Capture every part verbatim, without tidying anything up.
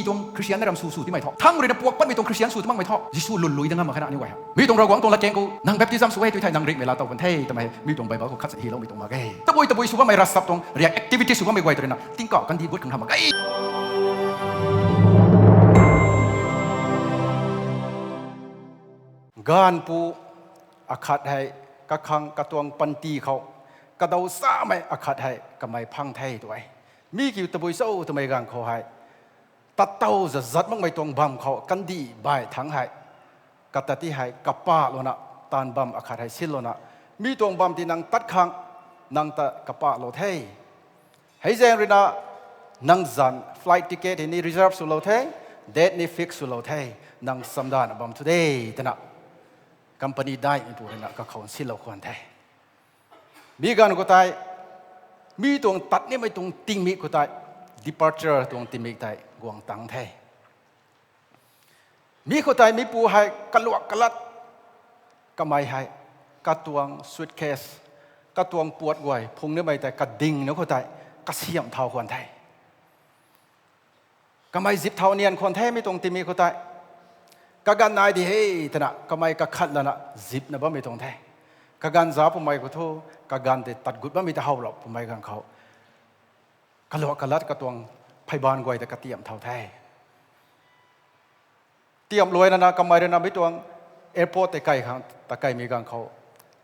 Tuang Christian na ram sw sw timei thu, thang rui na puak patmei tuang Christian sw ta makmei thu, Jisu lwnlui da ngam mak khe na aniu guay hei. Mi tuang Ravguangc tuang latkaeng khou nang baptism sw e tw thei nang ringh mei laa tow kan the twmei hei mi tuang Bible khou khat sa hyloumei tuang mak e. Tabui tabui sw bammei ravchap tuang riak activity sw bammei guay tw rui na tingkauh kandih gut khang ra mak e. Ganvpu akhat hei, kakhang katuang panty khou kadaw chamei akhat hei kamei phang the tw e. Mi kiu tabui cho twmei ganv khou hei, tat tow zat zat makmei tuang bam khou kandih bai thangc hei, kata ti hei kapahlouna, taanv bam akhat hei sinlouna, mi tuang bam ti nang tat khang, nang ta kapahlou the. Hei zaeng rui na, nang zanc flight ticket hei ni reserve swlou the, date ni fix swlou the, nang chamdanv bam thu de, twna company daihmeipu rui na kakhou sinlou khwan the. Mi ganv khou tei, mi tuang tat nimei tuang tingmik khou tei, departure tuang tingmik tei guang tang the. Mi khou tei mipu hei kaluak kalat, kamei hei, katuang suitcase, katuang puat guay phung nimei tei kading na khou tei, kasiamh thau khwan the. Kamei zip thau nian khwan the mi tuang tingmik khou tei. Kaganv nai di he, twna kamei kakhat lana zipna bammei tuang the. Kaganv za pwmei khou thu, kaganv tei tat gut bammei ta howlou pwmei ganv khou, kaluak kalat katuang pheybaanv guay ta katiamh thau the. Tiamh luai nana kamei rui na mi tuang airport tei kai khang ta kaimei ganv khou,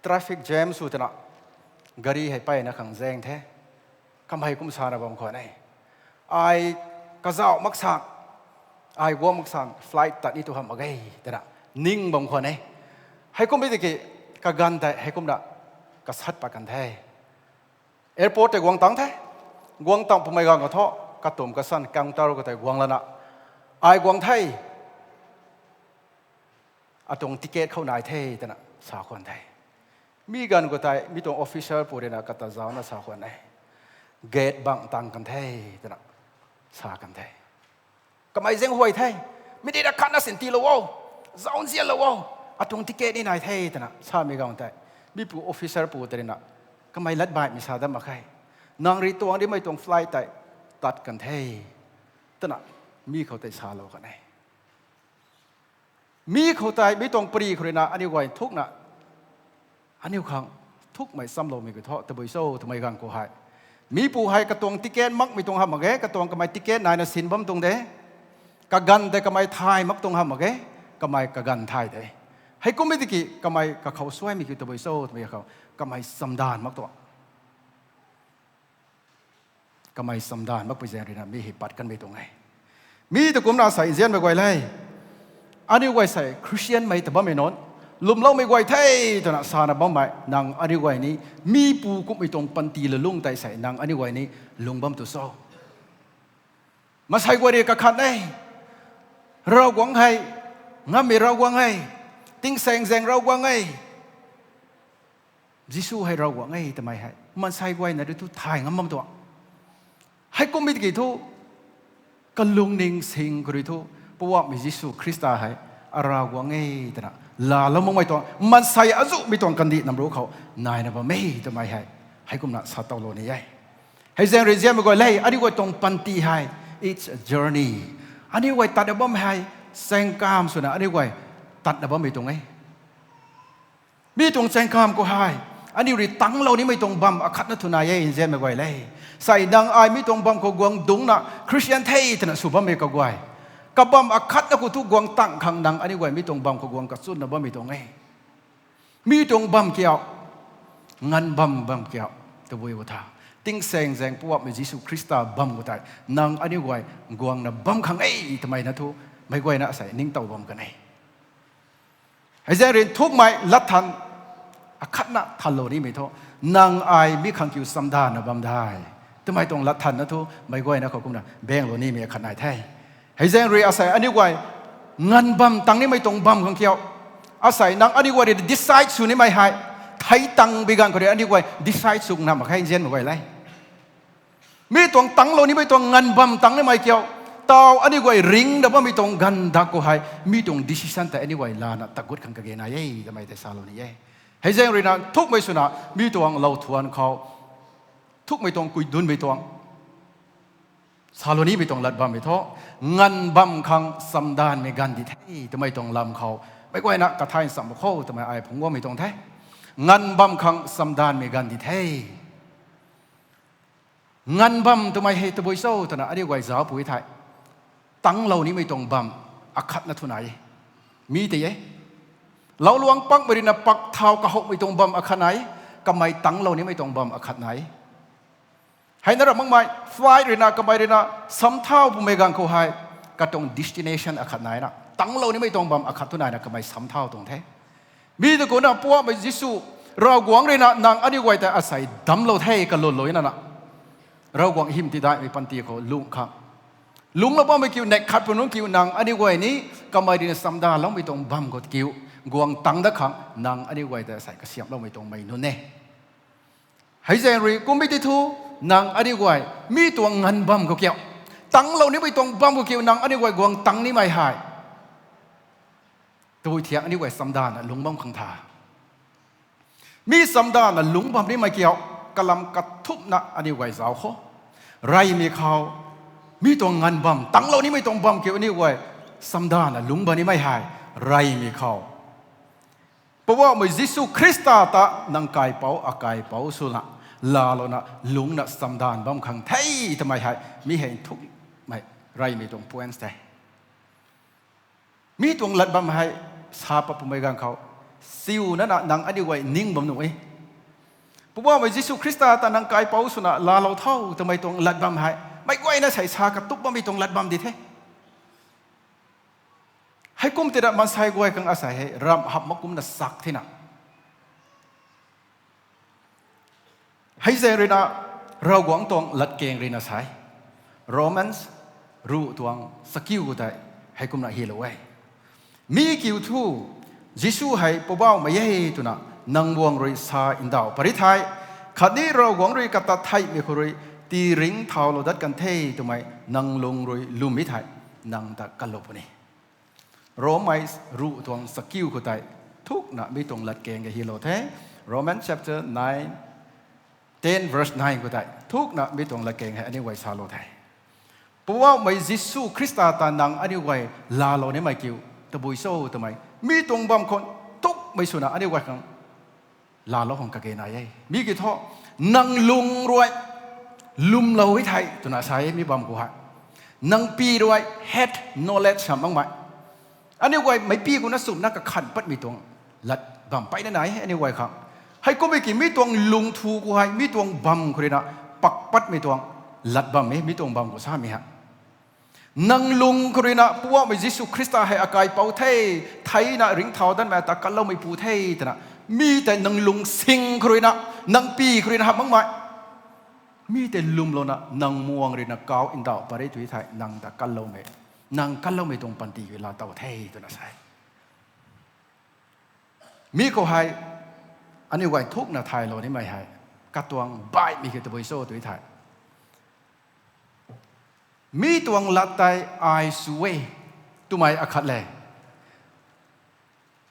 traffic jam sw twna, gari hei peyna khang zaeng the. Kamei kum sana bam khwan e. Ai kazauh mak san, ai guang mak san flight tat ni tu hamh mak ge, twna ning bam khwan e. Heikum mi tiki, kaganv tei heikumna kasat pat kan the. Airport tei guang tang the. Guang tang pwmei ganv khou thu, katumc kasan counter khou tei guang lana, ai guang the, atuang ticket khou nai the, twna sa khwan the. Mi ganv khou tei mi tuang officer pu rui na kata zauna sa khwan e. Gate bang tang kan the, twna sa kan the. Kamei zaenghuay the. Minute akhatna sin tiilou o, zauc nzianlou o, atuang ticket ni nai the, twna samei ganv tei, mipu officer pu tei rui na, kamei lat baihmei sa dat mak khe. Nang rui tuang rimei tuang flight tei tat kan the, twna mi khou tei salou kan e. Mi khou tei mi tuang pary khou rui na aniu guay thukna, aniu khang thukmei chamloumei kiu thu tabui cho twmei ganv khou hei, mipu hei katuang ticket makmei tuang hamh mak ge, katuang kamei ticket naina sin bam tuang de. Kaganv tei kamei thay mak tuang hamh mak ge, kamei kaganv thay de. Heikum mi tiki kamei kakhou suaimei kiu tabui cho twmei khou, kamei chamdanv mak tuang. Kamei chamdanv makpui zaeng rui na mi hei pat kanmei tuang e. Mi ta kumna sei nzianmei guay le, aniu guay sei Christianmei ta bammei nunc, lwmloumei guay the, twna sana bammei nang aniu guay ni, mipu kumhmei tuang panty lulung tei sei nang aniu guay ni lung bam tu cho? Maansei guay rui kakhat e, Ravguangc hei, ngammei Ravguangc e, tingsaeng zaeng Ravguangc e, Jisu hei Ravguangc e twmei hei maansei guayna rui thu thay ngam bam tuang. Heikum mi tiki thu, kalungning sing khou rui thu, Poubauhmei Jisu Khrista hei, Aravguangc e twna laalou makmei tuang, maansei azuhmei tuang kandih nam ruc khou naina bam e twmei hei, heikumna sa towlou ni e. Hei zaeng rui nzianmei guay le, aniu guay tuang panty hei, it's a journey. Aniu guay tatna bam hei, chaengkam swna aniu guay tatna bammei tuang e. Mi tuang chaengkam khou hei, aniu rui tanglou nimei tuang bam akhatna thu nai e nzianmei guay le. Sei nang ai mi tuang bam khou guang dungcna Christian the twna sw bammei kaguay, kabam akhatna khou thu guang tang khang nang aniu guay mi tuang bam khou guang kachunna bammei tuang e. Mi tuang bam kiu, nganv bam bam kiu, tabui khou tha, tingsaeng zaeng Poubauhmei Jisu Khrista bam khou tei nang aniu guay guangna bam khang e twmei na thu, meic guayna sei ningtow bam kan e. Hei zaeng rui thukmei latthan akhatna thanlou nimei thu, nang ai mi khang kiu chamdanvna bam de twmei tuang latthan na thu meic guayna khou kumna baenglou nimei akhat nai the. Hei zaeng rui asei aniu guay nganv bam tang nimei tuang bam khang kiu, asei nang aniu guay rui decide sw nimei hei, thei tang bi ganv khou rui aniu guay decide sw na mak khe nzianmei guay le. Mi tuang tanglou nimei tuang nganv bam tang nimei kiu, taw aniu guay ringcna bammei tuang ganv dak khou hei mi tuang decision tei aniu guay lana tagut khang kage nai e twmei tei salou ni e. Hei zaeng rui na thukmei swna mi tuang lou thuan khou, thukmei tuang kuidunmei tuang Salou nimei tuang lat bammei thu, nganv bam khang chamdanvmei ganv di the twmei tuang lam khou, meic guayna kathay nchamh khou twmei ai phungc guangmei tuang the. Nganv bam khang chamdanvmei ganv di the. Nganv bam twmei hei tabui cho twna aniu guay zauc pui thei, tangclou nimei tuang bam akhatna thu nai e. Mi tei e. Louluang pakmei ruina pak thau kahouhmei tuang bam akhat nai e. Kamei tangclou nimei tuang bam akhat nai e. Heina ra makmei flight ruina kamei ruina samthau pumei ganv khou hei, katuang destination akhat naina, tangclou nimei tuang bam akhat thu naina kamei samthau tuang the. Mi ta kumna Poubauhmei Jisu, Ravguangc ruina nang aniu guay ta asei damclou the kalunlou nana, Ravguangc hym tidaihmei panty khou lung khang, lungclou bammei kiu neih khat pun nunc kiu nang aniu guay ni kamei ruina chamdanloumei tuang bam khou kiu guang tang dat khang nang aniu guay ta asei kasiamhloumei tuang mei nunc e. Hei zaeng rui kummei ti thu, nang aniu guay mi tuang nganv bam khou kiu, tangclou nimei tuang bam khou kiu nang aniu guay guang tang nimei hei, tabui thiak aniu guay chamdanvna lungc bam khang tha. Mi chamdanvna lungc bam nimei kiu, kalam kathumhna aniu guay zauc khou, reymei khou, mi tuang nganv bam, tangclou nimei tuang bam kiu aniu guay chamdanvna lungc bam nimei hei, reymei khou Poubauhmei Jisu Khrista ta nang kaipouc akaipouc swna laalouna lungcna chamdanv bam khang the twmei hei mi hei nthukmei, reymei tuang points the. Mi tuang lat bam hei sa pat pumei ganv khou, siu nana nang aniu guay ning bam nuh e. Poubauhmei Jisu Khrista ta nang kaipouc swna laalou tho twmei tuang lat bam hei meic guayna sei sa katup bammei tuang lat bam di the. Heikum tina maansei guay khang asei hei ramh hap mak kumna sak thena, hei zaeng ruina Ravguangc tuang latkaeng ruina sa e. Romans ruh tuang chakiu khou tei heikumna hylou e. Mi kiu thu, Jisu hei Poubauhmei e twna nang guang rui sa ndauh pary thei, khatni Ravguangc rui kata theihmei khou rui tii ringcthaulou dat kan the twmei nang lung rui lwmmei thei, nang ta kanlou puni. Romans ruh tuang chakiu khou tei thukna mi tuang latkaeng hei hylou the. Romans chapter nine, ten verse nine khou tei thukna mi tuang latkaeng hei aniu guay salou the. Poubauhmei Jisu Khrista ta nang aniu guay laalou nimei kiu tabui cho twmei, mi tuang bam khou thukmei swna aniu guay khang laalou khang kage nai e. Mi kiu thu, nang lung rui lwmlou e thei twna sa e mi bam khou hei. Nang pi rui head knowledge sa makmei, aniu guay meic pi khou na sumna kakhan patmei tuang lat bam peyna nai e aniu guay khang. Heikummei ki mi tuang lungthu khou hei mi tuang bam khou ruina pak patmei tuang lat bam e, mi tuang bam khou samei hei. Nang lung khou ruina Poubauhmei Jisu Khrista hei akaipouc the, theina ringcthau datmei ta kanloumeipu the twna, mi tei nang lung sing khou ruina, nang pi khou ruina hamh makmei, mi tei lwmlouna nang muang ruina kau ndauh pary tu thei nang ta kanloumei, nang kanloumei tuang panty khou laa tow the twna sa e. Mi khou hei aniu guay thukna thaylou nimei hei katuang baihmei kiu tabui cho tu thei, mi tuang lat tei ai sw e twmei akhat le,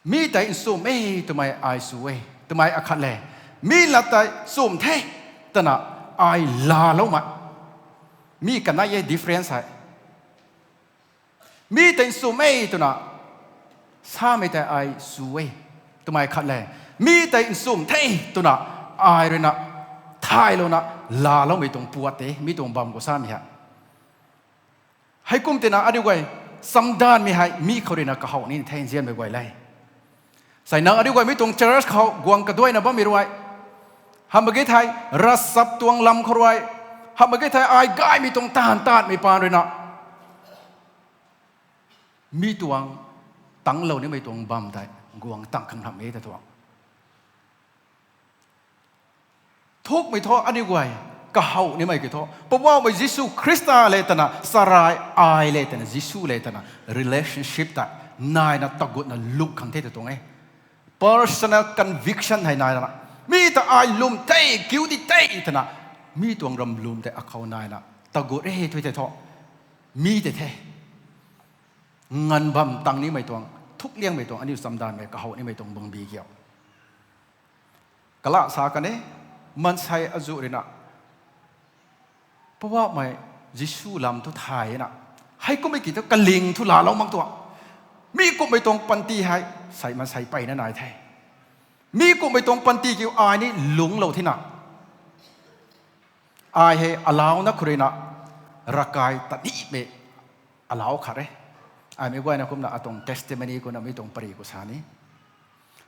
mi tei nchumh e twmei ai sw e twmei akhat le, mi lat tei nchumh the twna ai laaloumei, mi kanei e difference hei. Mi tei nchumh e twna samei tei ai sw e twmei khat le, mi tei nchumh the twna ai ruina thaylouna laaloumei tuang puat tei mi tuang bam khou samei hei. Heikum tina aniu guay chamdanvmei hei mi khou ruina kahow ni the nzianmei guay le. Sei nang aniu guay mi tuang church khou guang kaduaina bammei rui, hamh mak ge thei, ravchap tuang lam khou rui, hamh mak ge thei ai gaymei tuang taanv taanmei paan ruina mi tuang tangclou nimei tuang bam tei guang tang khang hamh e ta tuang. Thukmei thu aniu guay kahow nimei kiu thu Poubauhmei Jisu Khrista le twna, sarai ai le twna, Jisu le twna relationship tei naina tagutna lung khang the ta tuang e. Personal conviction hei naina, mi ta ai lwm the, kiu di the twna, mi tuang ram lwm tei akhou naina tagut e thui tei thu, mi tei the. Nganv bam tang nimei tuang, thukliangmei tuang, aniu chamdanvmei kahow nimei tuang bangbi kiu. Kalam sa kan e, maansei azuh ruina Poubauhmei Jisu lam thu thay na. Hei kummei ki thu kaling thu laalou mak tuang. Mi kumhmei tuang panty hei, sei maansei peyna nai the. Mi kumhmei tuang panty kiu ai ni lungclou thena. Ai hei alauna khou ruina, ravkai tanimei alau khat e. Ai mei guayna kumna atuang testimony kumna mi tuang pary khou sa ni.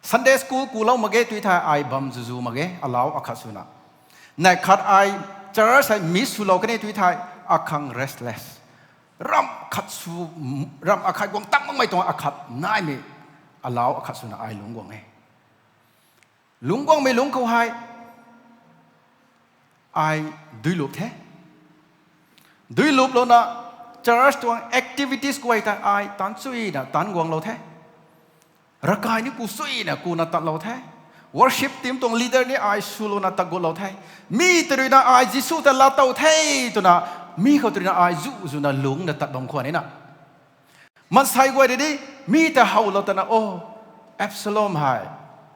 Sunday school kulou mak ge tui thei ai bam zuzu mak ge, alau akhat swna. Neih khat ai church hei miss swlou kan e tui thei, akhang restless. Ram khat sw, ram akhat guang tang makmei tuang akhat naimei, alau akhat swna ai lungc guang e. Lungc guangmei lungc khou hei, ai duilup the. Duiluplouna church tuang activities guay ta ai taanc chuyna taanc guanglou the. Ravkai ni ku chuyna kuna tatlou the. Worship team tuang leader ni ai swlouna tat gutlou the. Mi tei ruina ai Jisu ta laatow the twna, mi khou tei ruina ai zu zuna lungcna tat bam khwan e na. Maansei guay rui ni, mi ta howlou tana, o, Absalom hei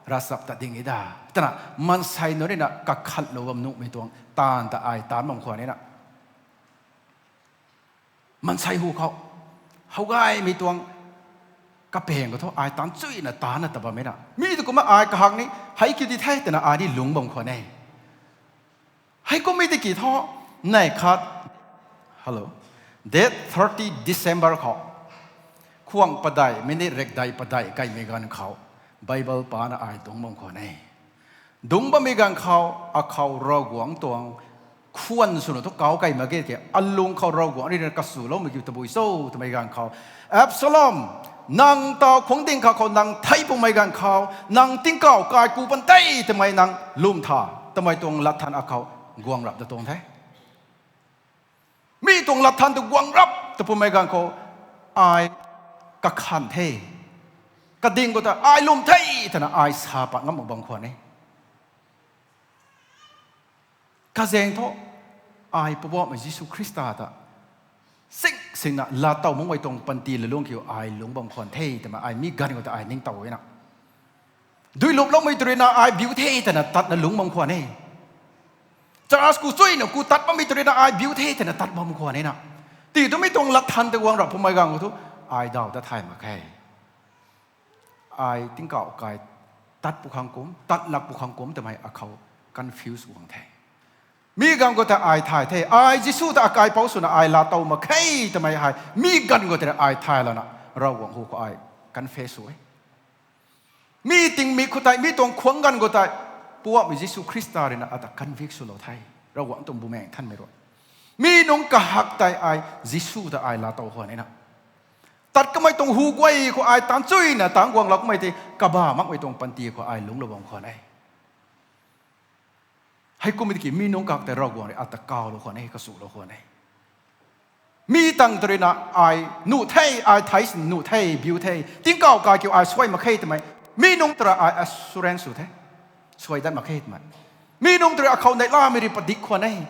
ravchap ta ding e da, twna maansei nunc ruina kakhatlou bam nuhmei tuang taanv ta ai taanc bam khwan e na. Maansei hu khou, how gaymei tuang kapaeng khou thu ai taanc chuyna taancna ta bam e na. Mi tu kumna ai kahak ni, hei kiu di the twna ai ni lungc bam khwan e. Hei kummei tiki thu, neih khat, hello, date thirty December khou, khwang padeih, minute rekdai padeih kaimei ganv khou, Bible pana ai dungc bam khwan e. Dungc bammei ganv khou, akhou Ravguangc tuang khwan swna thu kau kei mak ge ke, alung khou Ravguangc ruina kasuloumei kiu tabui cho twmei ganv khou, Absalom, nang taw khuangcding kha khou nang thei pumei ganv khou, nang tingkauh kai ku pan tei twmei nang lwm tha, twmei tuang latthan akhou guang rap ta tuang the. Mi tuang latthan tu guang rap ta pumei ganv khou, ai kakhan the. Kading khou ta ai lwm the twna ai sa pat ngam mak bam khwan e. Kazaeng thu, ai Poubauhmei Jisu Khrista ta sing singna laatow makmei tuang panty lalung kiu ai lungc bam khwan the twmei ai mi ganv khou ta ai ningtow e na. Duiluploumei tei ruina ai biu the twna tatna lungc bam khwan e. Church ku chuyna ku tat bammei tei ruina ai biu the twna tat bam khwan e na. Ti tu mi tuang latthan ta guang rap pumei ganv khou thu, ai daw ta thay mak khe. Ai tingkauh kai tat pu khang kum, tat lak pu khang kum twmei akhou confuse guang the. Mi ganv khou ta ai thay the, ai Jisu ta akaipouc swna ai laatow mak khe twmei hei, mi ganv khou tei ai thay lana, Ravguangc hu khou ai confess sw e. Mi tingmik khou tei, mi tuang khwang ganv khou tei, Poubauhmei Jisu Khrista ruina ata convict swlou the. Ravguangc tuang Bumaengh Nthanmei rui. Mi nungc kahak tei ai Jisu ta ai laatow khwan e na. Tat kamei tuang hu guay khou ai taanc chuyna taanc guanglou kamei tei kaba makmei tuang panty khou ai lungclou bam khwan e. Hei kummei tiki mi nungc kahak tei Ravguangc rui ata kawlou khwan e, kasulou khwan e. Mi tang tei ruina ai nuh the, ai thei sin nuh the, biu the, tingkauh kai kiu ai suai mak khe twmei, mi nungc tei rui ai assurance sw the, suai dat mak khe twmei. Mi nungc tei rui akhou neihlamei rui padik khwan e.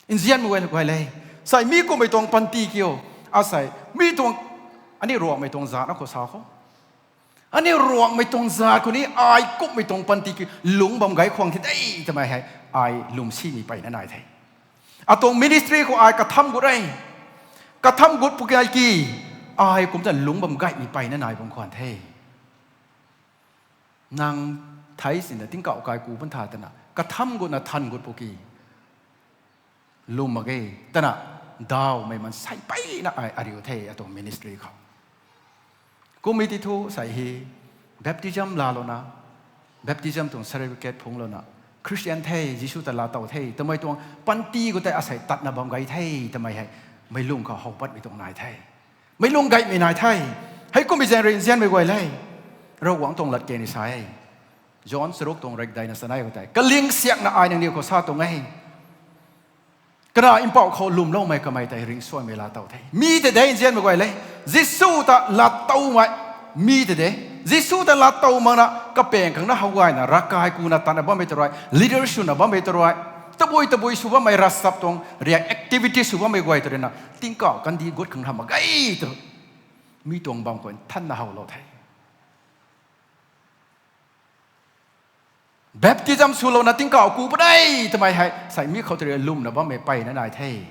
Nzianmei guay le, guay le. Sei mi kumhmei tuang panty kiu, asei mi tuang, aniu Ruangmei tuang zaatc na khou sa khou, aniu Ruangmei tuang zaatc khou ni ai kumhmei tuang panty kiu lungc bam gay khwan the de twmei hei ai lwmsimei peyna nai the. Atuang ministry khou ai katham gut e. Katham gut pukei ki, ai kumcna lungc bam gaymei peyna nai bam khwan the. Nang thei sinna tingkauh kai ku pun tha twna katham gutna than gut puk ki, lwm mak ge twna dawmei maansei peyna ai ariu the atuang ministry khou. Kummei ti thu sei hei baptism laalouna, baptism tuang certificate phungclouna, Christian the, Jisu ta laatow the twmei tuang panty khou tei asei tatna bam gay the twmei hei meic lung khou how patmei tuang nai the. Meic lung gaymei nai the. Hei kummei zaeng rui nzianmei guay le, Ravguangc tuang latkaeng ni sa e. John charuk tuang rekdeina chanei khou tei, kaling siakna ai nangniw khou sa tuang e, kara mpouh khou lwmloumei kamei tei ringcsuaimei laatow the. Mi tei de nzianmei guay le, Jisu ta laatowmei, mi tei de, Jisu ta laatow makna kapaeng khangna how gayna ravkai kuna tatna bammei tei rui, leader swna bammei tei rui, tabui tabui sw bammei ravchap tuang riak activity sw bammei guay tei ruina tingkauh kandih gut khang hamh mak ge tw, mi tuang bam khou nthanna howlou the. Baptism swlouna tingkauh ku puni twmei hei sei mi khou tei lwmna bammei mpeyna nai the.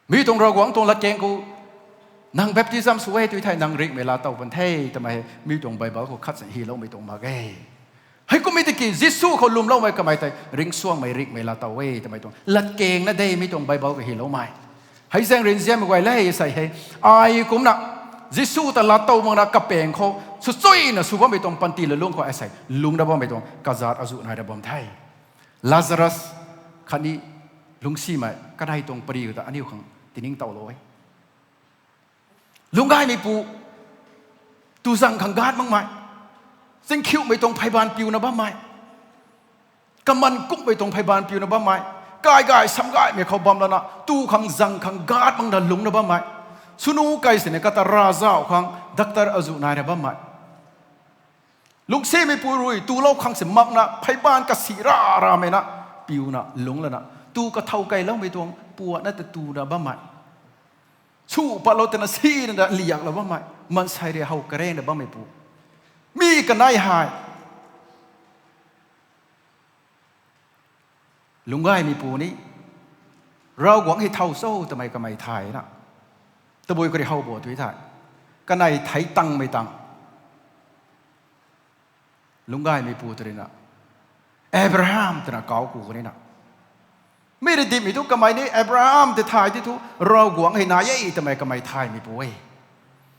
Mi tuang Ravguangc tuang latkaeng khou, nang baptism sw e tw thei nang ringhmei laa tow pan the twmei hei mi tuang Bible khou khat si hyloumei tuang mak e. Heikumhmei tiki Jisu khou lwmloumei kamei tei ringcsuangmei ringhmei laa tow e twmei tuang latkaeng na de mi tuang Bible khou hyloumei. Hei zaeng rui nzianmei guay le sei hei, ai kumcna Jisu ta laa tow makna kapaeng khou swchuina sw bammei tuang panty lulungc khou asei lungcna bammei tuang kazat azuh nai ra bam the. Lazarus khatni lungcsimei kanei tuang pary khou ta aniu khang tiningtowlou e. Lungcgaymeipu, tu zang khang gat makmei, zingkhiuhmei tuang pheybaanv piuna bammei, kaman kumhmei tuang pheybaanv piuna bammei, kai gay sam gaymei khou bam lana tu khang zang khang gat makna lungcna bammei, swnu kai sini kata ravzauh khang doctor azuh nai ra bammei, lungcsimeipu rui tulou khang si makna pheybaanv kasi ra ramei na piuna lungc lana tu kathow keyloumei tuang puatna ta tuna bammei, su patlou tana sina ta liaklou bammei, maansei rui how karena bammeipu, mi kanei hei lungcgaymeipu ni Ravguangc hei thow cho twmei kamei thayna tabui khou rui how bo tw thei, kanei thei tangmei tang lungcgaymeipu tw ruina Abraham twna kauc ku kanina, mi rui dimmei thu kamei ni Abraham tei thay ti thu Ravguangc hei nai e twmei kamei thaymeipu e.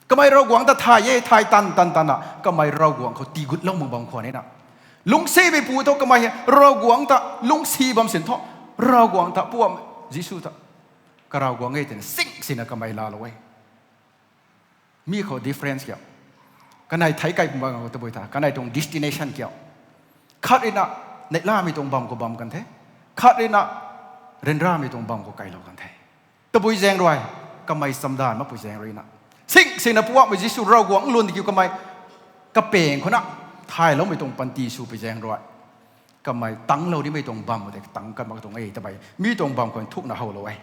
Kamei Ravguangc ta thay e, thay tan tan tanna kamei Ravguangc khou tigutlou mak bam khwan nina, lungcsimeipu thu kamei hei Ravguangc ta lungcsi bam sin thu Ravguangc ta puam, Jisu ta ka Ravguangc e twna sing sina kamei laalou e. Mi khou difference kiu? Kanei thei kei pum bang khou tabui tha kanei tuang destination kiu? Khat ruina neihlamei tuang bam khou bam kan the, khat ruina ryanramei tuang bam khou keylou kan the. Tabui zaeng rui, kamei chamdanv makpui zaeng ruina sing sina puakmei Jisu Ravguangc lun di kiu kamei kapaeng khou na thayloumei tuang panty swpui zaeng rui kamei tanglou nimei tuang bam khou tei tang kan mak tuang e twmei mi tuang bam khou nthukna howlou e.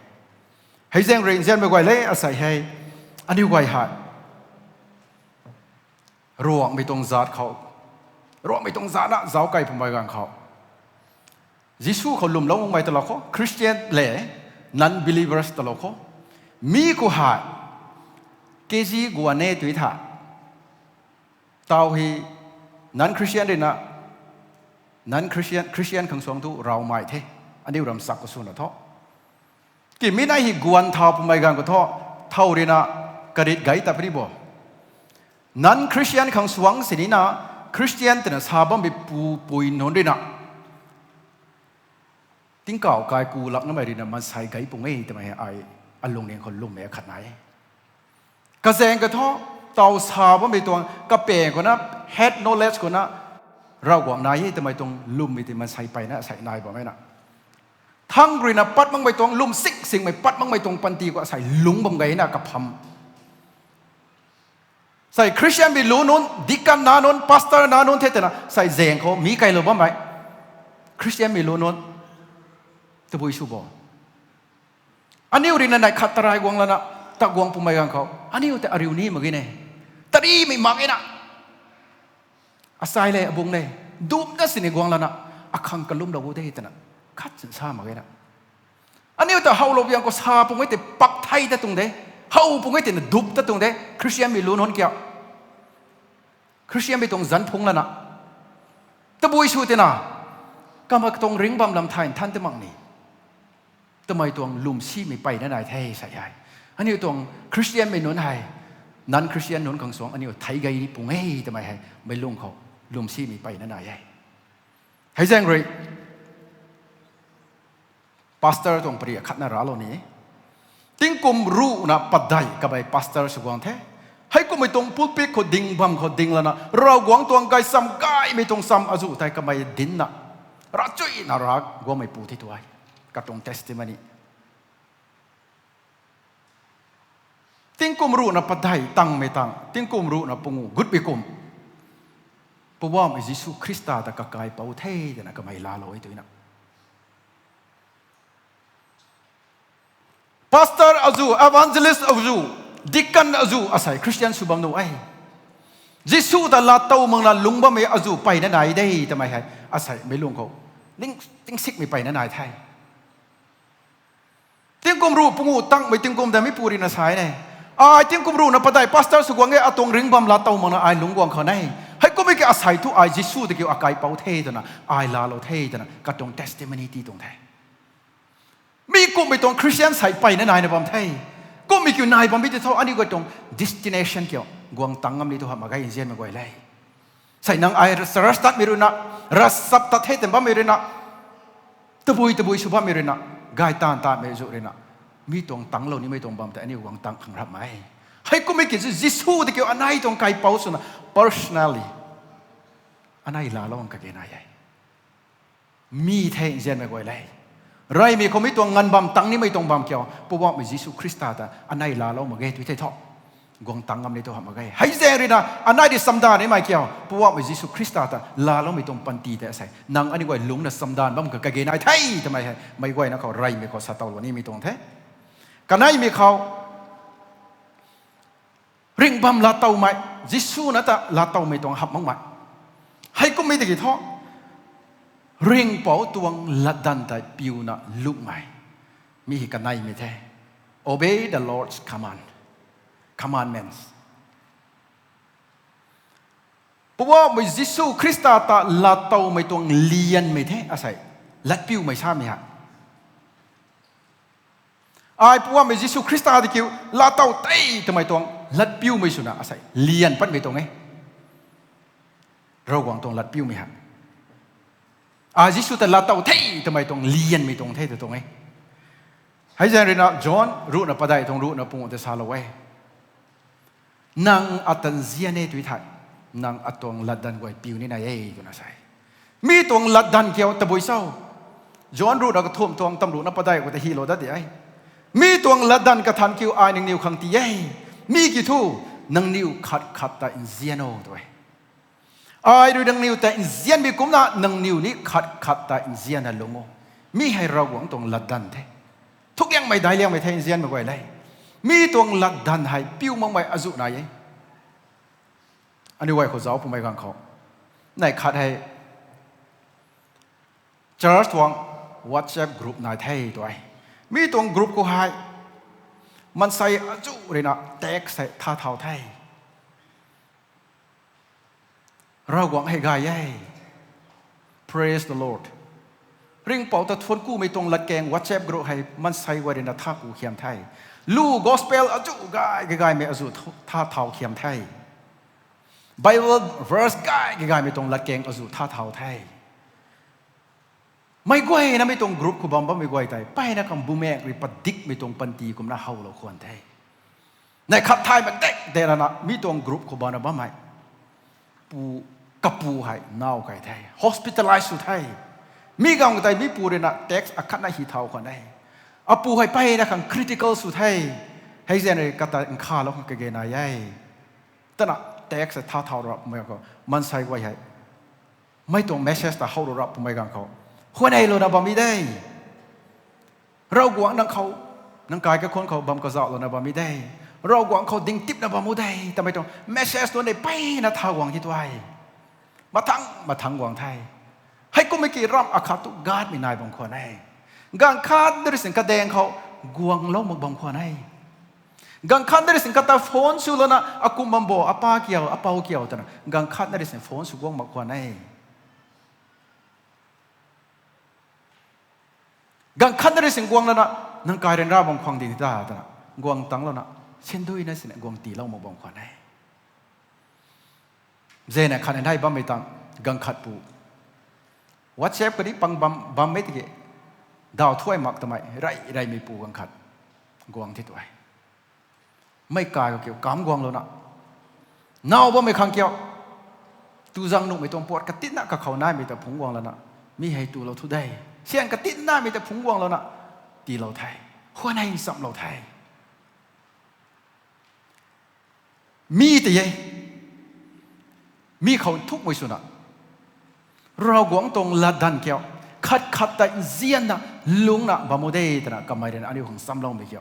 Hei zaeng rui nzianmei guay le asei hei, aniu guay hei Ravguangcmei tuang zat khou, Ravguangcmei tuang zat na zauc kei pumei ganv khou, Jisu khou lwmlou makmei talou khou, Christian le non-believers talou khou, mi khou hei kg guan e tw thei, tau hei non-Christian ruina non-Christian, Christian khang suang thu ravmei the, aniu ramsak khou swna thu, kimei nai hei guan thau pumei ganv khou thu, thow ruina karit gay ta puni bo. Non-Christian khang suang sinina Christian twna sa bammei pupui nunc ruina tingkauh kai ku lak namei ruina maansei gay pung e twmei ai alungning khou lwmmei akhat nai e. Kazaeng ka thu, tau sa bammei tuang kapaeng khou na, head knowledge khou na Ravguangc nai e twmei tuang lwmmei tei maansei mpeyna sei nai bammei na, thang ruina pat makmei tuang, lwm sing singmei pat makmei tuang panty khou sei lungc bam gayna kapham. Sei Christianmei lu nunc, deacon nac nunc, pastor nac nunc the twna sei zaeng khou mi keylou bammei Christianmei lu nunc tabui sw bo. Aniu ruina neih khat tarai guang lana, ta guang pumei ganv khou aniu tei ariu ni mak ge ne, tarimei mak ge na, asei le abung le, dumcna sini guang lana, akhang kalumlou gu de twna khat sin sa mak ge na. Aniu ta howlou biang khou sa pung e tei pak thei ta tuang de, how pung e tei na dup ta tuang de, Christianmei lu nunc kiu, Christianmei tuang zanc phungc lana, tabui sw tina, kama katuang ringc bam lam thay nthan te mak ni twmei tuang lwmsimei mpeyna nai the sei hei. Aniu tuang Christianmei nunc hei non-Christian nunc khang suang aniu thei gay ni pung e twmei hei meic lung khou lwmsimei mpeyna nai e. Hei zaeng rui pastor tuang pary akhatna raclou ni, tingkum ruhna padeih kamei pastor sw guang the. Heikummei tuang pulpit khou ding bam khou ding lana Ravguangc tuang gaychamv gaymei tuang cham azuh tei kamei dincna, ravchuina rav guangmeipu the tu e. Katuang testimony. Tingkum ruhna padeih tangmei tang, tingkum ruhna pungu gutmei kum, Poubauhmei Jisu Khrista ta kakaipouc the twna kamei laalou e twna. Pastor azuh, evangelist azuh, deacon azuh asei Christian sw bam nuh e. Jisu ta lat tow makna lungc bammei azuh mpeyna nai de twmei hei Asei meic lung khou ning tingsikmei peyna nai the. Tingkum ruh pungu tangmei tingkum da mi pu rui na sa e ne. Ai tingkum ruhna padeih pastor sw guang e, atuang ringc bam laa tow makna ai lungc guang khou ne. Heikummei ki asei thu ai Jisu ta kiu akaipouc the twna, ai laalou the twna katuang testimony ti tuang the. Mi kumhmei tuang Christian sei peyna naina bam the. Kumhmei kiu nai bam bi tei thu aniu guay tuang destination kiu guang tang ngam ni tu hamh mak ge nzianmei guay le. Sei nang ai ras tat mi rui na, ras sap tat the tw bammei rui na, tabui tabui sw bammei rui na, gay taanv taanmei zu rui na, mi tuang tanglou nimei tuang bam tei aniu guang tang khang rap mak e. Heikummei ki Jisu ta kiu anei tuang kaipouc swna personally anei laalou ang kage nai e. Mi the nzianmei guay le. Reymei khou mi tuang nganv bam tang nimei tuang bam kiu Poubauhmei Jisu Khrista ta anei laalou mak ge tu thei thu, guang tang ngam ni tu hamh mak ge. Hei zaeng rui na anei di samdan nimei kiu Poubauhmei Jisu Khrista ta laaloumei tuang panty tei asei nang aniu guay lungcna samdan bam ka kage nai the twmei hei meic guayna khou reymei khou sa towlou nimei tuang the. Kaneimei khou ringc bam laa towmei, Jisu na ta laa towmei tuang hamh makmei. Heikummei tiki thu, ringhpouc tuang latdanv tei piuna lungmei. Mi hei kaneimei the. Obey the Lord's command, commandments. Poubauhmei Jisu Khrista ta laa towmei tuang lianmei the asei, latpiumei samei hei. Ai Poubauhmei Jisu Khrista ta kiu laa tow the twmei tuang latpiumei swna asei lian patmei tuang e. Ravguangc tuang latpiumei hei. Ai Jisu ta laa tow the twmei tuang lianmei tuang the tu tuang e. Hei zaeng rui na John ruhna padeih tuang ruhna pungu ta salou e. Nang ata nzian e tu thei, nang atuang latdanv guay piu ni nai e twna sa e. Mi tuang latdanv kiu tabui cho? John ruhna kathumh tuang tam ruhna padeih khou ta hylou dat di e. Mi tuang latdanv kathanc kiu ai nangniw khang tii e. Mi kiu thu, nangniw khat khat ta nzian o tu e. Ai rui nangniw ta nzianmei kumcna nangniw ni khat khat ta nzianna lungc o. Mi hei Ravguangc tuang latdanv the. Thukliangmei daicliangmei the nzianmei guay le. Mi tuang latdanv hei piu makmei azuh nai e. Aniu guay khou zauc pumei ganv khou, neih khat hei church tuang WhatsApp group nai the tu e. Mi tuang group khou hei maansei azuh rui na text hei tha thau the. Ravguangc hei gay e. Praise the Lord. Ringhpouc ta thuanc kumei tuang latkaeng WhatsApp group hei maansei guay rui na tha ku khiam the. Lu gospel azuh gay kagaymei azuh tha thau khiam the. Bible verse gay kagaymei tuang latkaeng azuh tha thau the. Meic guayna mi tuang group khou bam bammei guay tei mpeyna khang bumaengc rui padikmei tuang panty kumna howlou khwan the. Neih khat thay matek de lana mi tuang group khou bamna bammei pu, kapu hei naw kai the, hospitalize sw the. Mi ganv tei mi pu rui na text akhatna hy thau khwan e. Apu hei mpeyna khang critical sw the. Hei zaeng rui kata nkhavlou khang kage nai e. Twna text tha thau rapmei khou maansei guay hei mei tuang message ta howlou rap pumei ganv khou, huayneylouna bam mi de. Ravguangc nang khou, nang kai kakhun khou bam kazauhlouna bam mi de. Ravguangc khou dingtipna bam u de twmei tuang message tuang de mpeyna tha guang ti tu e. Mathang mathang guang the. Heikummei ki ramh akhat tu gatmei nai bam khwan e. Ganv khat na rui sin kadaeng khou guanglou mak bam khwan e. Ganv khat na rui sin kata phone swlouna akum bam bo, apa kiu, apou kiu twna ganv khat na rui sin phone sw guang mak khwan e. Ganv khat na rui sin guang lana, nang kai ryanra bam khwan di ta twna guang tanglouna, sinduina sin guang tiilou mak bam khwan e. Zena khat nai bammei tang, ganv khat pu WhatsApp kadi pang bam, bammei tiki, daw thuay mak twmei rey reymei pu ganv khat guang the tu e. Mei kai khou kiu kam guanglouna, naw bammei khang kiu, tu zang nuhmei tuang puat katinna kakhou naimei ta phungc guang lana, mi hei tulou thu de, sian katinnaimei ta phungc guang louna tiilou the, huan hei nchamlou the. Mi tei e, mi khou nthukmei swna, Ravguangc tuang latdanv kiu khat khat tei nzianna lungcna bam u de twna kamei rui na aniu khang nchamloumei kiu,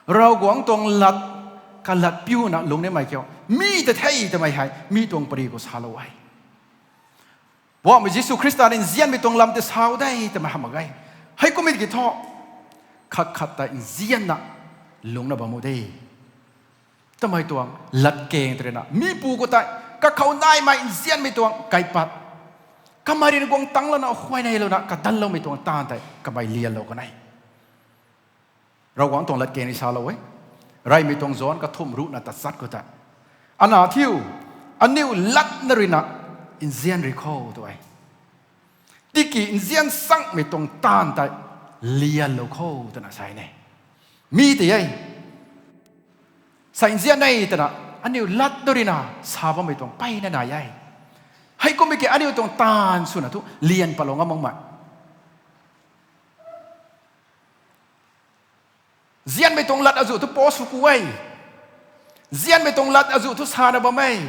Ravguangc tuang lat, kalat piuna lungc nimei kiu mi ta the twmei hei mi tuang pary khou salou e. Poubauhmei Jisu Khrista ni nzianmei tuang lam tei sau de twmei hamh mak ge. Heikummei ki thu, khat khat ta nzianna lungcna bam u de twmei tuang latkaeng tw ruina, mipu khou tei kakhou naimei nzianmei tuang kaipat, kamei rui guang tangclouna, huayneylouna kadanloumei tuang taanv tei kamei lianlou kan e. Ravguangc tuang latkaeng ni salou e. Reymei tuang John kathumh ruhna tachat khou tei, ana thiu, aniu latna ruina nzian rui kho tw e. Tiki nzian sangmei tuang taanv tei lianlou kho twna sa e. Mi tei e, sei nzian e twna aniu latna ruina sa bammei tuang mpeyna nai e. Heikummei ki aniu tuang taanv swna thu lian patlou ngam makmei, nzianmei tuang lat azuh thu post sw ku e. Nzianmei tuang lat azuh thu sana bam e.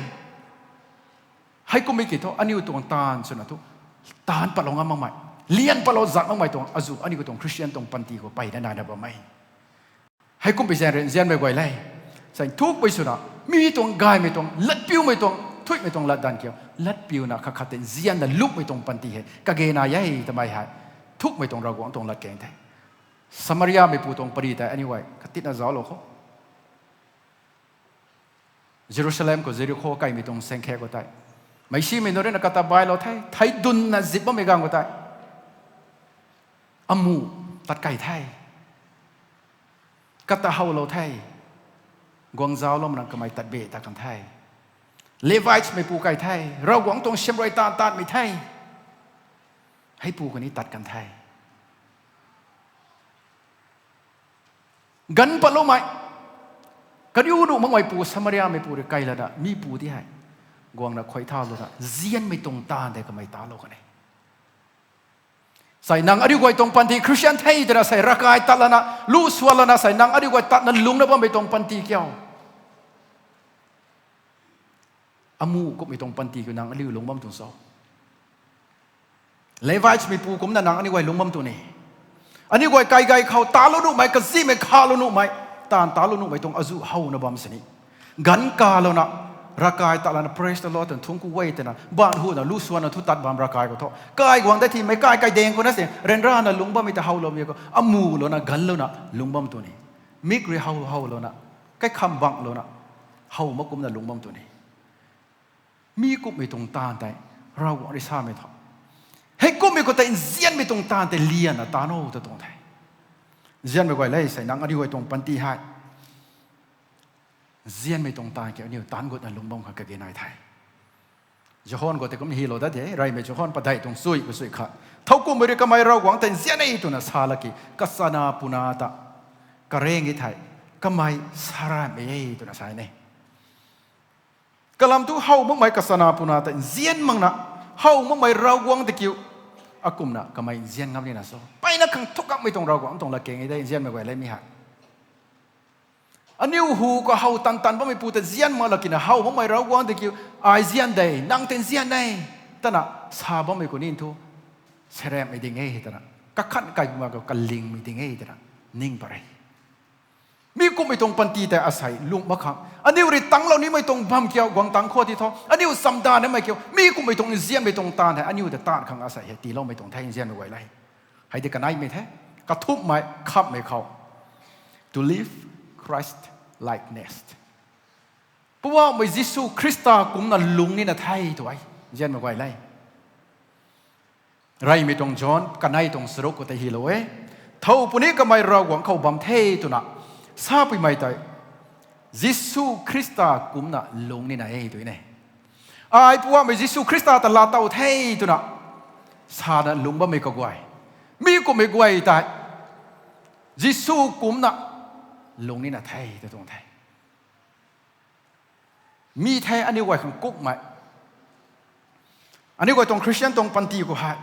Heikummei ki thu aniu tuang taanv swna thu taanc patlou ngam makmei, lian patlou zat makmei tuang azuh aniu tuang Christian tuang panty khou mpeyna naina bam e. Heikummei zaeng rui nzianmei guay le, sei thukmei swna, mi tuang gaymei tuang, latpiumei tuang, thuimei tuang latdanv kiu latpiuna khat khat tei nzianna lungcmei tuang panty hei kage nai e twmei hei thukmei tuang Ravguangc tuang latkaeng the. Samariameipu tuang pary tei aniu guay katitna zauclou khou, Jerusalem khou Jerikho kaimei tuang saengkhaek khou tei, meicsimei nunc ruina kata bailou the, thei dunna zip bammei ganv khou tei, amuh tat kei the, kata howlou the, guang zaucloumei kat tat be tat kan the. Levites meipu kai the, Ravguangc tuang siamruai taanv taanmei the, heipu kani tat kan the. Ganv patloumei, kariu nuh makmeipu Samariameipu rui kai lana mipu di hei guangna khuay thaulouna nzianmei tuang taanv tei kamei talou kan e. Sei nang ariu guay tuang panty Christian the twna sei ravkai tat lana, lu swan lana sei nang ariu guay tatna lungcna bammei tuang panty kiu, amuh kumhmei tuang panty kiu nang aliu lungc bam tuang cho? Levites meipu kumcna nang aniu guay lungc bam tuang ni? Aniu guay kaigei khou talou nuhmei, kazimei khalou nuhmei, taanv talou nuhmei tuang azuh howna bam sini, ganv kalouna, ravkai tat lana praise the Lord twna thungc ku e twna baanv huna lu swanna thu tat bam ravkai khou thu kai guang dat thimei kai kaidaeng khou na se ryanrana lungc bammei ta howloumei khou amuh louna ganvlouna lungc bam tuang ni? Mik rui how howlouna, kaikham bangclouna how mak kumcna lungc bam tuang ni? Mi kumhmei tuang taanv tei Ravguangc rui samei thu, heikumhmei khou tei nzianmei tuang taanv tei lianna taan o ta tuang the. Nzianmei guay le, sei nang aniu guay tuang panty hei nzianmei tuang taanv kiu aniu taanc gutna lungc bam khang kage nai the. John khou tei kum hylou dat de, reymei John padeih tuang chui kasui khat, thowkumhmei rui kamei Ravguangc tei nzian e twna sa laki kachana puna ta kareng e thei, kamei saraamhmei e twna sa e. Kalam thu how makmei kachana puna tei nzian makna, how makmei Ravguangc tei kiu akumhna kamei nzian ngam nina cho? Mpeyna khang thukakmei tuang Ravguangc tuang latkaeng e de, nzianmei guay le mi hei. Aniu hu khou how tan tan bammeipu ta nzian mak lakina how makmei Ravguangc tei kiu, ai nzian de, nang tei nzian e twna sa bammei khou ni thu, saraamhmei ding e twna, kakhan kai buma khou kalingmei ding e twna ning pat re. Mi kumhmei tuang panty tei asei lungh mak khang, aniu rui tanglou nimei tuang bam kiu guang tang khou ti thu aniu chamdanvmei kiu mi kumhmei tuang nzianmei tuang taanv hei aniu ta taanv khang asei hei tiiloumei tuang the, nzianmei guay le. Hei tei kaneimei the, kathumhmei khamhmei khou, to live Christ likeness. Poubauhmei Jisu Khrista kumcna lungc nina the tw e, nzianmei guay le. Reymei tuang John kanei tuang charuk khou tei hylou e, thow puni kamei Ravguangc khou bam the twna sapuimei tei Jisu Khrista kumcna lungc nina e tw e. Ai Poubauhmei Jisu Khrista ta laatow the twna sana lungc bammei kaguay, mi kumhmei guay tei Jisu kumcna lungc nina the ta tuang the. Mi the aniu guay khang kukmei, aniu guay tuang Christian tuang panty khou hei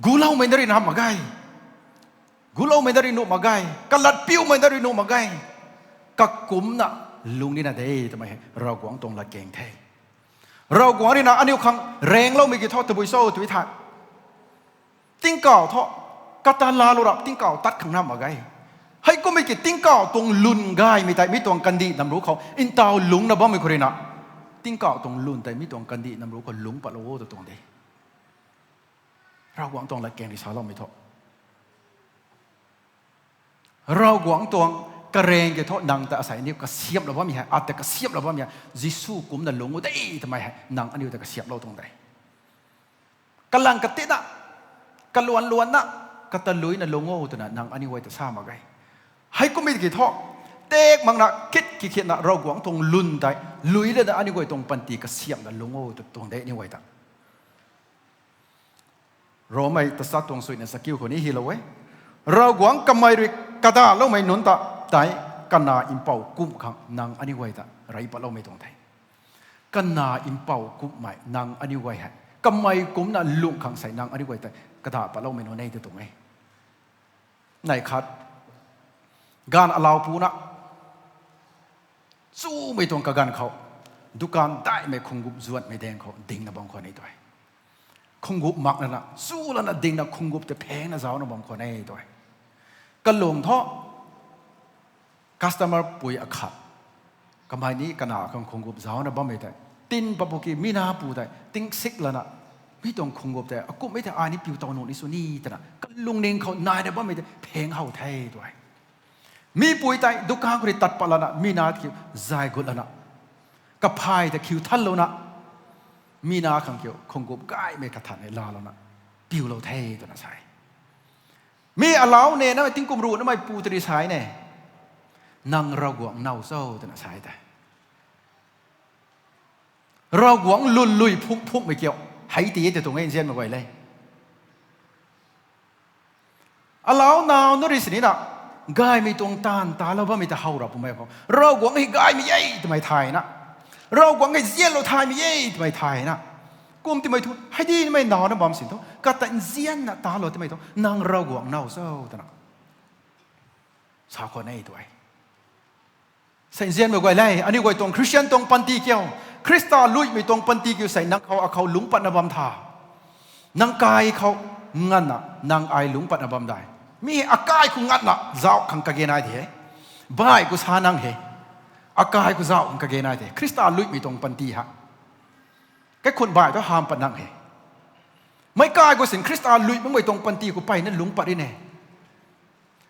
guloumei na rui na mak ge, guloumei na rui nuh mak ge, kalatpiumei na rui nuh mak ge, kakumcna lungc nina de twmei hei Ravguangc tuang latkaeng the. Ravguangc rui na aniu khang rengloumei ki thu tabui cho tw thei, tingkauh thu kata laalou rap tingkauh tat khang na mak ge. Heikummei ki tingkauh tuang lwn gaymei tei mi tuang kandih nam ruc khou ntaw lungcna bammei khou rui na, Tingkauh tuang lwn tei mi tuang kandih nam ruc khou lungc patlou o ta tuang de. Ravguangc tuang latkaeng rui saloumei thu, Ravguangc tuang karaeng kiu thu nang ta asei aniu kasiamhlou bammei hei, ata kasiamhlou bammei hei, Jisu kumcna lungc o de twmei hei nang aniu ta kasiamhlou tuang de. Kalang katitna, kaluan luanna, kata luina lungc o twna nang aniu guay ta sa mak ge. Heikumhmei ki thu, tek makna kit kikhitna Ravguangc tuang lwn tei lui lana aniu guay tuang panty kasiamhna lungc o ta tuang de aniu guay ta. Romei tachat tuang suina chakiu khou ni hylou e. Ravguangc kamei rui kadaloumei nunc ta tei, kana mpouh kumh khang nang aniu guay ta rey patloumei tuang the. Kana mpouh kumhmei nang aniu guay hei kamei kumcna lungh khang sei nang aniu guay tei kada patloumei nunc e ta tuang e. Neih khat, gaanv alauc puna, chumei tuang kaganv khou, dukan daihmei khunggup zuanhmei daeng khou dingna bam khwan e twe. Khunggup mak lana, chu lana dingna khunggup tei phengna zaucna bam khwan e twe. Kalung thu, customer pui akhat, kamei ni kana khang khunggup zaucna bammei tei, tin papu ki mi na pu tei tingsik lana, mi tuang khunggup tei akumhmei tei ai ni piu tow nuh ni sw ni twna kalungning khou naina bammei tei pheng how the twe. Mi pui tei dukan khou rui tat pat lana, mi na kiu zay gut lana, kaphey tei khiu thanlouna, mi na khang kiu khunggup gaymei kathan hei laalouna piulou the twna sa e. Mi alauc ne namei tingkum ruh namei pu tei rui sa e ne, nang Ravguangc now cho twna sa e tei. Ravguangc lwnlui phungc phungcmei kiu, hei ti e tei tuang e nzianmei guay le. Alauc now na rui sinina, gaymei tuang taanv talou bammei ta how ra pumei khou, Ravguangc hei gaymei e twmei thayna, Ravguangc hei nzianlou thaymei e twmei thayna, kum timei thu hei di nimei nauna bam sin thu kata nzianna talou timei thu nang Ravguangc now cho twna sa khwan e twe. Sei nzianmei guay le, aniu guay tuang Christian tuang panty kiu, Khrista luimei tuang panty kiu sei nang khou akhou lungc patna bam tha. Nang kai khou nganvna nang ai lungc patna bam dai. Mi akai khou nganvna zauc khang kage nai the. Bai khou sa nang he. Akai khou zauc khang kage nai the. Khrista luimei tuang panty ha, kaikhunc bai thu hamh pat nang he. Meic kai khou sin Khrista lui makmei tuang panty khou mpeyna lungc pat ri ne.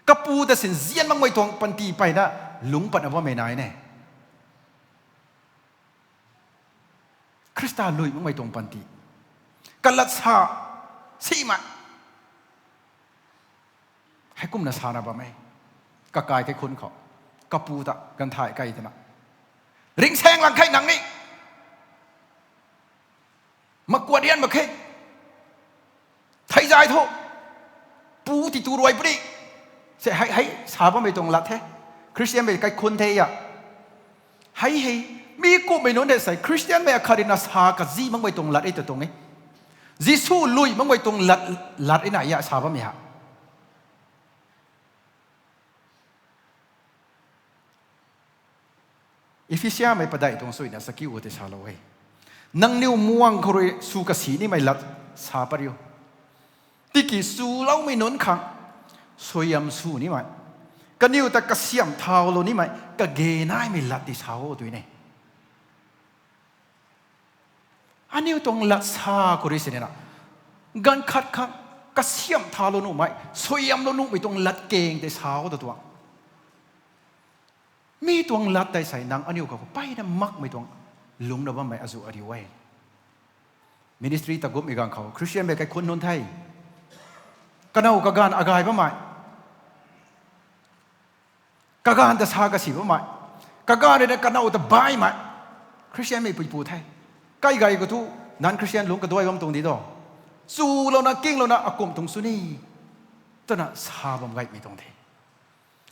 Kapu ta sin nzian makmei tuang panty mpeyna lungc patna bammei nai ne. Khrista lui makmei tuang panty, kalat sa simei, heikumna sana bam e. Kakai kaikhunc khou, kapu ta ganv thay key twna, ringsaeng lang khe nang ni, makuat rian mak khe, theizay thu, pu ti tu ruai puni, se hei hei sa bammei tuang lat the. Khristianmei kaikhunc the a, hei hei, mi kumhmei nunc hei sei Khristianmei akhat rina sa kazi makmei tuang lat e ta tuang e. Jisu lui makmei tuang lat, lat e na a sa bammei ha. Ephesiamei padeih tuang suina chakiu tei salou e, nangniw muang khou rui sw kasi nimei lat sa pat riu. Tiki swloumei nunc khang suaihiam sw nimei, kaniw ta kasiamh thaulou nimei kage naimei lat ti sa o tw ne. Aniu tuang lat sa khou rui sinina, ganv khat khang kasiamh thaulou nuhmei, suaihiamlou nuhmei tuang latkaeng tei sa o ta tuang. Mi tuang lat tei sei nang aniu khou mpeyna makmei tuang lungcna bammei azuh ariu e. Ministry ta gutmei ganv khou Khristianmei kaikhunc nunc the, kanow kaganv agay bammei, kaganv ta sa kasi bammei, kaganv ruina kanow ta baihmei Khristianmei puipu the. Kai gay khou thu, non-Khristian lungc kaduai bam tuang di tu, chulouna kinglouna akumh tuang sw ni, twna sa bam gaymei tuang the.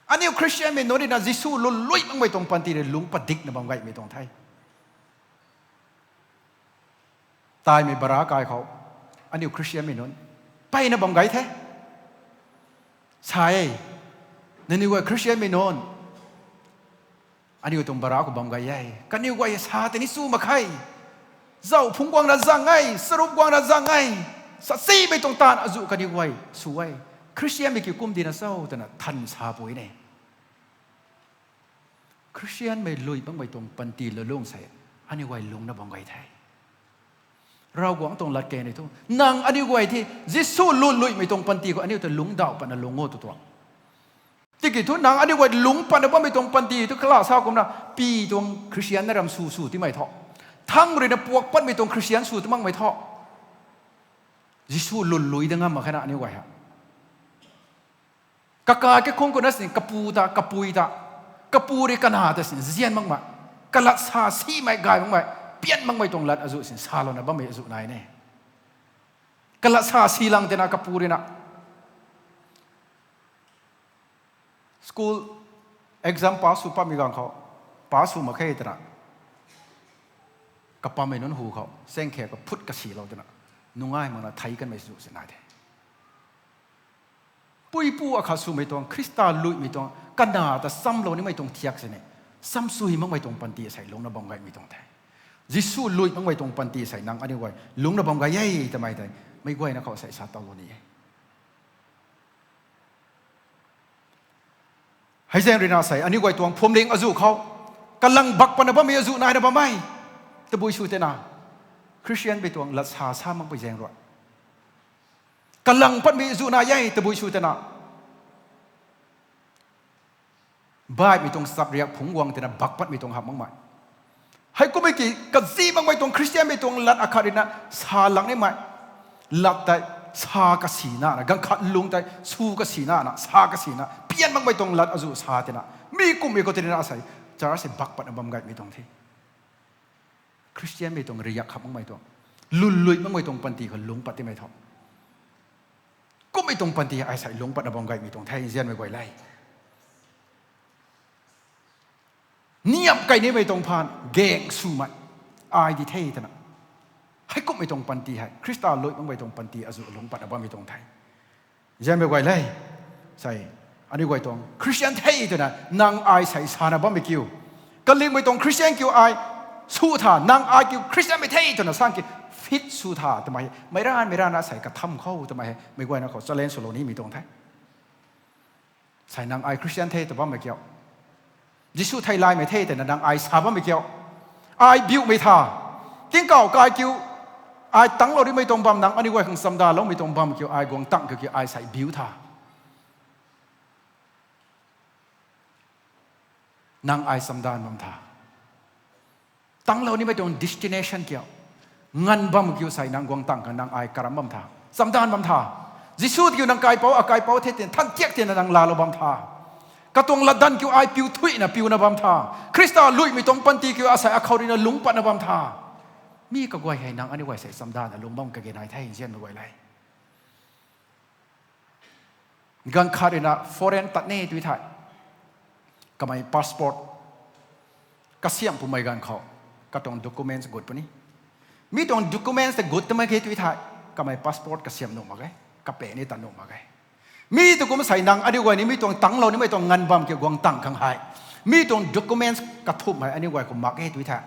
Aniu Khristianmei nunc ruina Jisu lwnlui makmei tuang panty rui lungc padikna bam gaymei tuang the. Taimei bara kai khou, aniu Khristianmei nunc mpeyna bam gay the. Sa e, nangniw guay Khristianmei nunc, aniu tuang bara khou bam gay e. Kaniw guay sa tei ni chu mak khe. Zauh phungc guangna zang e, sarup guangna zang e, sachimei tuang taanv azuh kaniw guay sw e. Khristianmei kiu kum dina cho twna than sa pui ne. Khristianmei lui makmei tuang panty lulung sei aniu guay lungcna bam gay the. Ravguangc tuang latkaeng ni thu, nang aniu guay the, Jisu lwnluimei tuang panty khou aniu ta lungcdauh patna lungc o tw tuang. Tiki thu nang aniu guay lungc patna bammei tuang panty thu kala sa kumna, pi tuang Christian na ram sw sw timei thu, thang ruina puak patmei tuang Christian sw tu makmei thu, Jisu lwnlui da ngam mak khe na aniu guay ha. Kakai kakhung khou na sin kapu ta, kapui ta, kapu rui kana ta sin zian makmei, kalat sa simei gay makmei, pian makmei tuang lat azuh sin salouna bammei azuh nai ne. Kalat sa si lang tina kapu rui na school exam pass sw patmei ganv khou, pass sw mak khe twna, kapammei nunc hu khou saengkhe kaphut kasilou twna, nungai makna thei kanmei sw si nai the. Puipu akhat swmei tuang, Khrista luimei tuang, kana ta samlou nimei tuang thiak sini, samsui makmei tuang panty asei lungcna bam gaymei tuang the. Jisu lui makmei tuang panty asei nang aniu guay lungcna bam gay e twmei tei, meic guayna khou asei sa towlou ni e. Hei zaeng ruina asei aniu guay tuang phuamling azuh khou, kalang bak patna bammei azuh naina bam e. Tabui sw tina, Christian mei tuang lat sa sa makpui zaeng rui, kalang patmei azuh nai e tabui sw tina. Baihmei tuang chapriak phungc guang tina bak patmei tuang hamh makmei, heikumhmei ki kazi makmei tuang Christian mei tuang lat akhat ruina sa lak nimei, lat tei sa kasina na, ganv khat lung tei sw kasina na, sa kasina pian makmei tuang lat azuh sa tina, mi kumhmei khou tina asei church hei bak patna bam gaymei tuang the. Christian mei tuang riak hamh makmei tuang, lwnlui makmei tuang panty khou lungc pat timei thu, kummei tuang panty ai sei lungc patna bam gaymei tuang the, nzianmei guay le. Niamh kai nimei tuang phaan gaeng swmei ai di the twna, heikumhmei tuang panty hei Khrista lui makmei tuang panty azuh lungc patna bammei tuang the, nzianmei guay le. Sei, aniu guay tuang Christian the twna nang ai sei sana bammei kiu, kalingmei tuang Christian kiu ai sw tha, nang ai kiu Christian mei the twna sang ki fit sw tha twmei, meic ranv meic ranvna sei katham khou twmei hei meic guayna khou challenge swlou nimei tuang the. Sei nang ai Christian the tw bammei kiu, Jisu theilaymei the twna nang ai sa bammei kiu, ai biumei tha, tingkauh kai kiu, ai tanglou nimei tuang bam, nang aniu guay khang chamdaloumei tuang bam kiu, ai guang tang kiu ki ai sei biu tha, nang ai chamdan bam tha. Tanglou nimei tuang destination kiu, nganv bam kiu sei nang guang tang khang nang ai karam bam tha, chamdan bam tha. Jisu kiu nang kaipouc, akaipouc the tin than tiak tina nang laalou bam tha. Katuang latdanv kiu ai piu thuina piuna bam tha. Khrista luimei tuang panty kiu asei akhou ruina lungc patna bam tha. Mi kaguay hei nang aniu guay sei chamdanna lungc bam kage nai the, nzianmei guay le. Ganv khat ruina foreign tat ni tw thei, kamei passport kasiamh pumei ganv khou, katuang documents gut puni. Mi tuang documents tei gut twmei khe tw thei, kamei passport kasiamh nuh mak ge, kape ni tat nuh mak ge. Mi tu kum sei nang aniu guay ni mi tuang tanglou nimei tuang nganv bam kiu guang tang khang hei, mi tuang documents kathumh hei aniu guay khou mak e tw thei,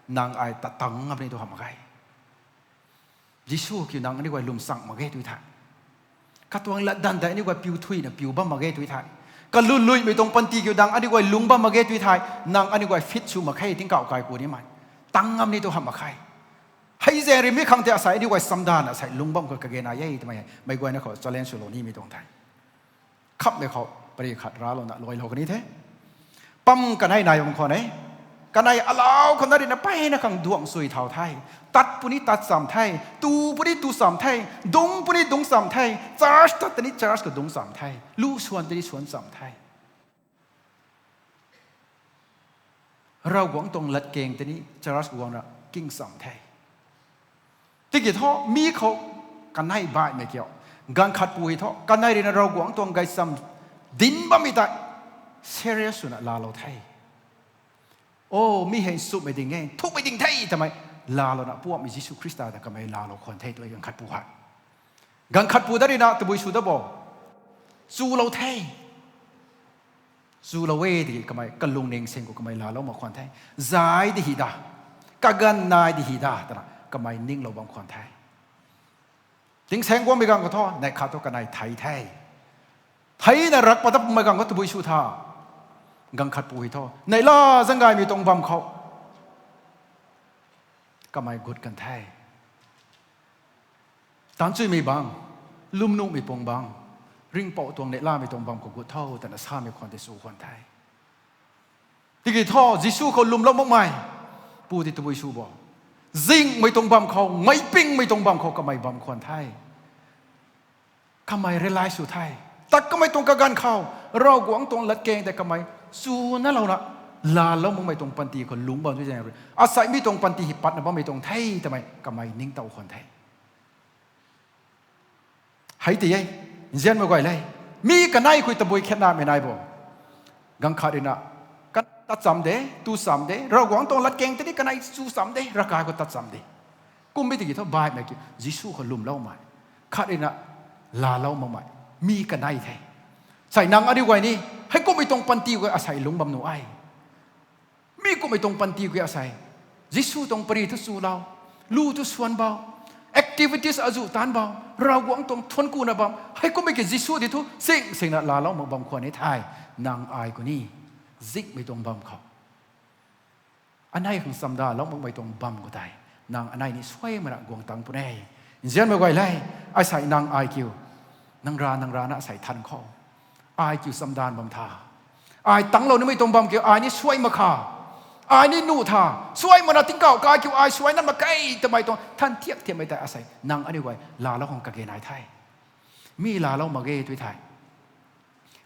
nang ai tat tang ngam ni tu hamh mak ge. Jisu kiu nang aniu guay lwm chang mak ge tw thei, katuang latdanv tei aniu guay piu thuina piu bam mak ge tw thei, kaluluimei tuang panty kiu nang aniu guay lungc bam mak ge tw thei, nang aniu guay fit sw mak khe, tingkauh kai ku nimei tang ngam ni tu hamh mak khe. Hei zaeng rui mi khang tei asei aniu guay chamdanna sei lungc bam khou kage nai e twmei hei meic guayna khou challenge swlou nimei tuang the. Khamhmei khou pari khat raclouna luailou kan the. Pam kanei nai bam khwan e. Kanei alau khou na ruina mpeyna khang duang sui thau the. Tat puni tat cham the. Tu puni tu cham the. Dungc puni dungc cham the. Church tat tani church khou dungc cham the. Lu suan tani suan cham the. Ravguangc tuang latkaeng tani church guangna king cham the. Tiki thu mi khou kanei baihmei kiu, ganv khatpu hei thu kanei ruina Ravguangc tuang gaychamv dinc bammei tei serious swna laalou the. O, mi hei nchumhmei ding e, nthukmei ding the twmei laalouna puammei Jisu Khrista ta kamei laalou khwan the tw ganv khatpu hei. Ganv khatpu dat ruina tabui sw dat bo, chulou the. Chulou e tiki kamei kalungning sing khou kamei laalou mak khwan the. Zai di hi da, kaganv nai di hi da twna kamei ninglou bam khwan the. Tingsaeng guangmei ganv khou thu neih khat thu kanei thei the. Theina rak pat dat pumei ganv khou tabui sw tha. Ganv khatpu hei thu neihla zaeng gaymei tuang bam khou kamei gut kan the. Taanchuimei bang, lwmnuhmei tuang bang, ringhpouc tuang neihlamei tuang bam khou gut tho twna samei khwan tei sw khwan the. Tiki thu Jisu khou lwmlou makmei pu tei tabui sw bo, zingmei tuang bam khou, meicpingmei tuang bam khou kamei bam khwan the. Kamei realize sw the, tat kamei tuang kaganv khou Ravguangc tuang latkaeng tei kamei chunalouna laalou makmei tuang panty khou lungc bam tu zaeng rui asei mi tuang panty hei patna bammei tuang the twmei kamei ningtow khwan the. Hei tei e, nzianmei guay le, mi kanei khou tabui khatnamei nai bo. Ganv khat ruina, tat cham de, tu cham de, Ravguangc tuang latkaeng tei ni kanei chu cham de, ravkai khou tat cham de. Kumbi tiki thu baihmei kiu Jisu khou lwmloumei, khat ruina laalou makmei, mi kanei the. Sei nang aniu guay ni, heikummei tuang panty guay asei lungc bam nuh e. Mi kummei tuang panty guay asei, Jisu tuang pary thu chulou, lu thu suan bau, activities azuh taanc bau, Ravguangc tuang thuanc kuna bam, heikummei ki Jisu di thu sing singna laalou mak bam khwan ni the. Nang ai khou ni, zingmei tuang bam khou, anei khang chamdalou makmei tuang bam khou tei, nang anei ni suaimana guang tang puni e. Nzianmei guay le, asei nang ai kiu, nang ra nang rana asei than khou, ai kiu chamdanv bam tha, ai tanglou nimei tuang bam kiu ai ni suai mak kha, ai ni nuh tha, suaimana tingkauh kai kiu ai suaina mak khe twmei tuang than thiak thiammei tei asei nang aniu guay laalou khang kage nai the. Mi laalou mak ge tui thei,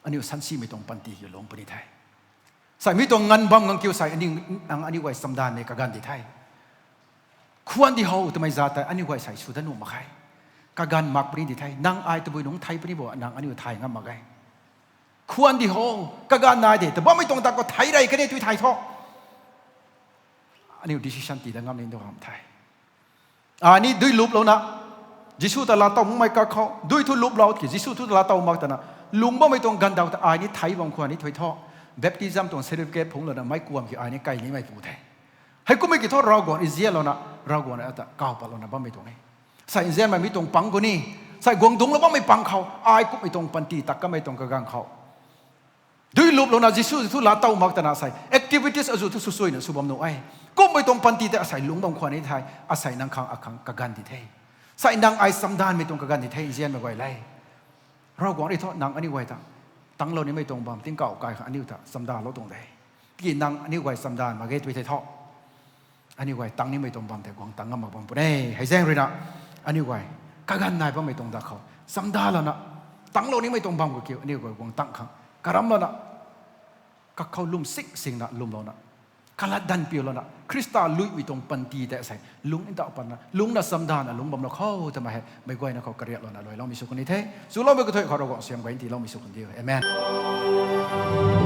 aniu sansimei tuang panty kiu lungc puni the. Sei mi tuang nganv bam ngang kiu sei, nang aniu guay chamdanvmei kaganv di the. Khwan di ho twmei zat tei aniu guay sei sw dat nuh mak khe. Kaganv mak puni di the. Nang ai tabui nungc thei puni bo, nang aniu thay ngam mak ge. Khwan di ho, kaganv nai de ta bammei tuang dak khou thei rey kani tui thei thu, aniu decision tii dat ngam ni tu ham the. Ai ni dui luplouna, Jisu ta laatow makmei kakhou dui thu luplou ki Jisu thu ta laatow mak tana, lungc bammei tuang ganvdaw ta ai ni thei bam khwan ni thui thu, baptism tuang certificate phungclouna meic kuam ki ai ni kai nimei pu the. Heikummei ki thu Ravguangc nzianlouna, Ravguangc ata kaw patlouna bammei tuang e. Sei nzianmei mi tuang pang khou ni, sei guang dungclou bammei pang khou, ai kummei tuang panty tat kamei tuang kaganv khou dui luplouna Jisu thu laatow mak tana sei activities azuh thu swsuina sw bam nuh e. Kummei tuang panty tei asei lungc bam khwan ni the. Asei nang khang akhang kaganv di the. Sei nang ai chamdanvmei tuang kaganv di the, nzianmei guay le. Ravguangc rui thu nang aniu guay ta tanglou nimei tuang bam tingkauh kai khang aniu ta chamdalou tuang de. Tiki nang aniu guay chamdanv mak ge tui thei thu, aniu guay tang nimei tuang bam tei guang tang ngam mak bam puni e. Hei zaeng ruina, aniu guay kaganv nai bammei tuang dak khou chamdalouna, tanglou nimei tuang bam khou kiu aniu guay guang tang khang karamlouna, kakhou lwm sing singna lwmlouna, kalat danv piulouna Khrista luimei tuang panty tei asei lungc ndauh patna lungcna chamdanvna lungc bamlou khou twmei hei meic guayna khou kariaklouna luailoumei sw kan ni the. Chuloumei kathuic khou Ravguangc siam guay tiiloumei sw kan diu. Amen.